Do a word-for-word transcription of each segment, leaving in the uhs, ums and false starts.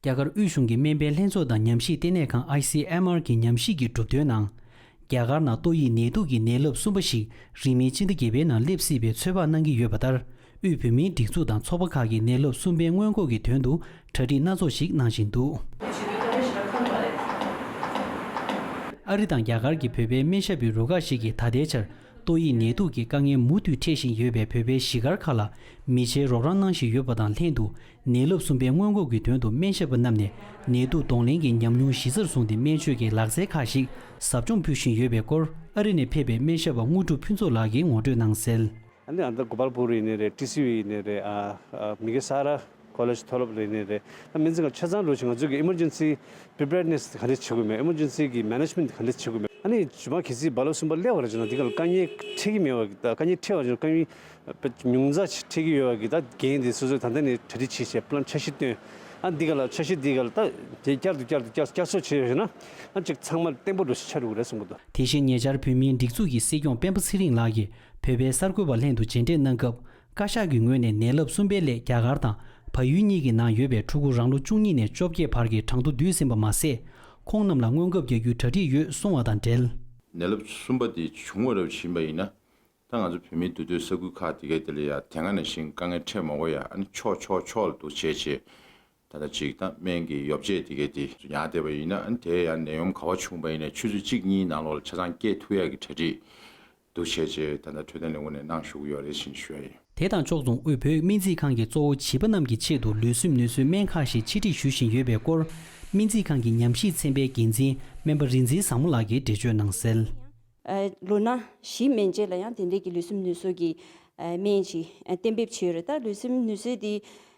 རྒྱ་གར་དབུས་གཞུང་གི་སྨན་པའི་ལྷན་ཚོགས་དང་ཉམས་ཞིབ་ལྟེ་གནས་ཁང་ཨའི་སི་ཨེམ་ཨར་གྱི་ཉམས་ཞིབ་ཀྱི་གྲུབ་དོན་ནང་། རྒྱ་གར་ནང་ཏོག་དབྱིབས་ནད་དུག་གི་ནད་རླབས་གསུམ་པ་ཞིག་རིང་མིན་ཕྱི་ཟླ་བརྒྱད་པའི་ནང་སླེབས་སྲིད་པའི་ཚོད་དཔག་གནང་གི་ཡོད་པ་ལྟར། དབུས་བོད་མིའི་སྒྲིག་འཛུགས་དང་ཚོགས་པ་ཁག་གིས་ནད་རླབས་གསུམ་པའི་སྔོན་འགོག་གི་དོན་དུ་གྲ་སྒྲིག་སྣ་ཚོགས་ཤིག་གནང་བཞིན་འདུག་ཨ་རི་དང་རྒྱ་གར་གྱི་བོད་པའི་སྨན་ཞབས་པའི་རུ་ཁག་ཞིག་གིས་ད་ལྟའི་ཆར་ཏོག་དབྱིབས་ནད་དུག་གི་དཀའ་ངལ་མུ་མཐུད་འཕྲད་བཞིན་ཡོད་པའི་བོད་པའི་གཞིས་སྒར་ཁག་ལ་མི་ཆེད་རོགས་རམ་གནང་བཞིན་ཡོད་པ་དང་ལྷན་དུ། ནད་རླབས་གསུམ་པའི་སྔོན་འགོག་གི་དོན་དུ་སྨན་ཞབས་པ་རྣམས་ནས་ནད་དུག་གདོང་ལེན་གྱི་ཉམས་མྱོང་གཞི་རྩར་བཟུང་སྟེ་སྨན་བཅོས་ཀྱི་ལག་རྩལ་ཁག་ཞིག་ཟབ་སྦྱོང་ཕུལ་བཞིན་ཡོད་པའི་སྐོར། ཨ་རི་ནས་ཕེབས་པའི་སྨན་ཞབས་པ་དངོས་གྲུབ་ཕུན་ཚོགས་ལགས་ཀྱིས་ངོ་སྤྲོད་གནང་གསལ། ཨ་ནི་ཨ་ད་གོ་པལ་པུར་ཡིན་ནའི་རེད། ཊི་སི་ཡུ་ཡིན་ནའི་རེད། ཨ་ཨ་མི་གི་ས་ར་ཀོ་ལེཇ་མཐོ་སློབ་ལ་ཡིན་ནའི་རེད། ད་སྨན་རྩིས་ཁང་ཆ་ཚང་འགྲོ་ཞིང་ང་ཚོས་ཀྱི་ཨི་མར་ཇེན་སི་པི་རི་པེར་ནེ་སི་ག་འདྲས་བྱེད་དགོས་མེད། ཨི་མར་ཇེན་སི་གི་མེ་ནེཇ་མེན་ཊི་ག་འདྲས་བྱེད་དགོས་མེད། ཨ་ནི་ཇུ་མ་གལ་སྲིད་རྦ་རླབས་གསུམ་པ་སླེབས་པ་རེད་ཅེ་ན། འདི་ག་ལ་དཀའ་ངལ་འཕྲད་ཀྱི་མེད་པ། དཀའ་ངལ་འཕྲད་པ་ཅེ་ན་དཀའ་ངལ་ཉུང་ཙམ་ཞིག་འཕྲད་ཀྱི་ཡོད་པ་གི་ད་འགན་དེ་སོ་སོས་ད་ལྟ་ནས་གྲ་སྒྲིག་བྱས་བྱས་པ་ལམ་འཆར་གཞི་བཏོན། ཨ་འདི་ག་ལ་འཆར་གཞི་འདི་ག་ལ་ད་དེ་བསྐྱར་དུ་བསྐྱར་དུ་བསྐྱར་བསྐྱར་གསོ་བྱས་ཡོད་ན། ཨ་ཅིག་ཚང་མ་བརྟན་པོ་འགྲོ་ཞིག་ཆགས་འགྲོ་གི་རེད་གསུང་གི་འདུག་དེ་བཞིན་ཉེ་ཆར་བོད་མིའི་སྒྲིག་འཛུགས་ཀྱི་སྲིད་སྐྱོང་སྤེན་པ་ཚེ་རིང་ལགས་ཀྱིས་བོད་པའི་གསར་འགོད་པ་ལྷན་དུ་མཇལ་འཕྲད་གནང་སྐབས། བཀའ་ཤག་གི་ངོས་ནས་ནད་རླབས་གསུམ་པའི་སླད་རྒྱ་གར་དང་བལ་ཡུལ་གཉིས་ཀྱི་ནང་ཡོད་པའི་ཕྲུ་གུ་རང་ལོ་བཅུ་གཉིས་ནས་བཅོ་བརྒྱད་བར་གྱི་གྲངས་ཐོ་བསྡུས་ཟིན་པ་མ་ཟད། ཁོང་རྣམས་ལ་སྔོན་འགོག་རྒྱག་རྒྱུའི་གྲ་སྒྲིག་ཡོད་གསུང་བ་དང་འབྲེལ། ནད་རླབས་གསུམ་པ་དེ་བྱུང་བ་རབས་ཕྱིན་པ་ཡིན་ན། ད་ང་ཚོ་བོད་མིའི་འདུས་སྡོད་ས་ཁུལ་ཁག་དེ་གའི་དེ་ལ་ཡ་དེ་སྔ་ནང་བཞིན་དཀའ་ངལ་འཕྲད་མ་དགོས་ཡ། ཨ་ནི་ཕྱོགས་ཕྱོགས་ཕྱོགས་ལ་འདུག་བྱས་བྱས། ད་ལྟ་ཅིག་ད་སྨན་གྱི་ཡོ་བྱད་དེ་གའི་དེ་ཉར་བསྡད་པ་ཡིན་ན། ཨ་ནི་དེ་ཡང་ནད་ཡམས་ག་བ་བྱུང་པ་ཡིན་ན་ཆུ་ཚོད་གཅིག་གཉིས་ནང་ལོགས་ལ་ཆ་ཚང་སྐྱེལ་ཐུབ་ཡ་གི་གྲ་སྒྲིག་འདུག་བྱས་བྱས། ད་ལྟ་འཕྲོད་བསྟེན་ལས་ཁུངས་ནས་གནང་བཞུགས་ཡོད་རེད་ཅེས་ཞུ་ཡ་ཡིན། དེ་དང་ཕྱོགས་མཚུངས་དབུས་བོད་སྨན་རྩིས་ཁང་གིས་གཙོ་བོ་བྱིས་པ་རྣམས་ཀྱི་ཆེད་དུ་ལུས་སེམས་ནུས་གསོའི་སྨན་ཁག་ཞིག་ཕྱིར་སྒྲིག་ཞུ་བཞིན་ཡོད་པའི་སྐོར། སྨན་རྩིས་ཁང་གི་ཉམས་ཞིབ་ཚན་པའི་འགན་འཛིན་སྨན་པ་རིག་འཛིན་བཟང་མོ་ལགས་ཀྱིས་འགྲེལ་བརྗོད་གནང་གསལ། ཨ་ལོ་ན་བཞི་མན་ཆད་ལ་ཡང་དེ་འདྲས་ཀྱི་ལུས་སེམས་ནུས་གསོ་གི་ཨ་སྨན་ཅིག་ཨ་གཏན་འབེབས་བྱས་ཡོད་རེད། ད་ལུས་སེམས་ནུས་གསོའི་དེ་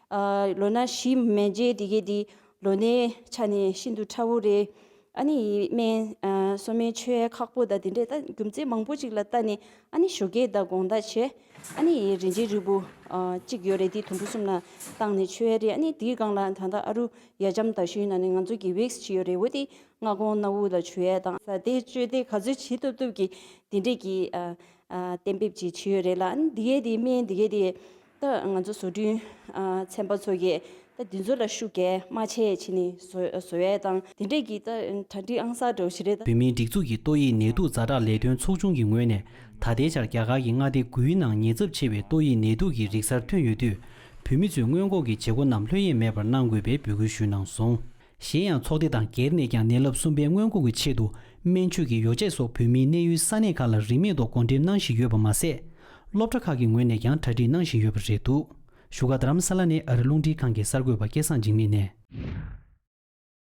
ཨ་ལོ་ན་བཞི་མན་ཆད་དེ་གའི་དེ་ལོ་ནའི་ཆ་ནས་ཤིན་ཏུ་ཕྲ་བོ་རེད། ཨ་ནི་སྨན་ཨ་གསོ་སྨན་མཆོད་ཡ་ཁག་པོ་དང་དེ་འདྲས་ད་རྒྱུ་མཚན་མང་པོ་ཅིག་ལ་བལྟས་ནས། ཨ་ནི་ཞོགས་ཀས་དང་དགོང་དག་བྱས། ཨ་ནི་རིན་ཆེན་རིལ་བུ་ཨ་གཅིག་ཡོད་རེད། དེ་དུམ་བུ་གསུམ་ལ་བཏང་ནས་མཆོད་ཡ་རེད། ཨ་ནི་དེའི་སྒང་ལ་ད་ལྟ་ཨ་རུ་ཡ་ལྕམ་དར་ཤུལ་ནང་ནས་ང་ཚོ་གི་ཝེག་སི་ཅིག་ཡོད་རེད། འོ་དེ་སྔ་དགོང་སྣ་བུག་ལ་བྱུག་ཡ་དང་ཟ་དེ་བཅོས་དེ་ག་ཚོད་བྱེད་ཐུབ་ཐུབ་ཀྱི་དེ་འདྲས་ཀྱི་ཨ་ཨ་གཏན་འབེབས་ཅིག་བྱས་ཡོད་རེད་ལ། ཨ་ནི་འདི་གའི་དེ་སྨན་འདི་གའི་དེ་ད་ང་ཚོ་བཟོ་སྐྲུན་ཨ་ཚན་པ་ཚོ་གིས་ད་འདི་ཚོ་ལ་ཤུགས་རྒྱག་མ་བྱས་བྱས་ནས་བཟོ་བཟོ་ཡ་དང་དེ་འདྲས་ཀྱི་ད་གྲ་སྒྲིག་ཨང་གསར་འདྲ་བོ་ཞིག་རེད་ད། བོད་མིའི་སྒྲིག་འཛུགས་ཀྱི་ཏོག་དབྱིབས་ནད་དུག་ཛ་དྲག་ལས་དོན་ཚོགས་ཆུང་གི་ངོས་ནས་ད་ལྟའི་ཆར་རྒྱ་གར་གྱི་མངའ་སྡེ་དགུའི་ནང་ཉེན་ཚབས་ཆེ་བའི་ཏོག་དབྱིབས་ནད་དུག་གི་རིགས་གསར་ཐོན་ཡོད་དུས། བོད་མི་ཚོས་སྔོན་འགོག་གི་བྱེད་སྒོ་རྣམས་ལྷོད་གཡེང་མེད་པར་གནང་དགོས་པའི་འབོད་སྐུལ་ཞུས་གནང་སོང་། གཞན་ཡང་ཚོགས་སྡེ་དང་སྒེར་ནས་ཀྱང་ནད་རླབས་གསུམ་པའི་སྔོན་འགོག་གི་ཆེད་དུ་སྨན་བཅོས་ཀྱི་ཡོ་བྱད་སོགས་བོད་མིའི་གནས་ཡུལ་ས་གནས་ཁག་ལ་རིན་མེད་ཐོག་བགོ་འགྲེམས་གནང་བཞིན་ཡོད་པ་མ་ཟད། སློབ་གྲྭ་ཁག་གི་ངོས་ནས་ཀྱང་གྲ་སྒྲིག་གནང་བཞིན་ཡོད་པ་རེད་འདུག་བཞུགས་སྒར་རྡ་རམ་ས་ལ་ནས་ཨ་རི་རླུང་འཕྲིན་ཁང་གི་གསར་འགོད་པ་སྐལ་བཟང་འཇིགས་མེད་ནས།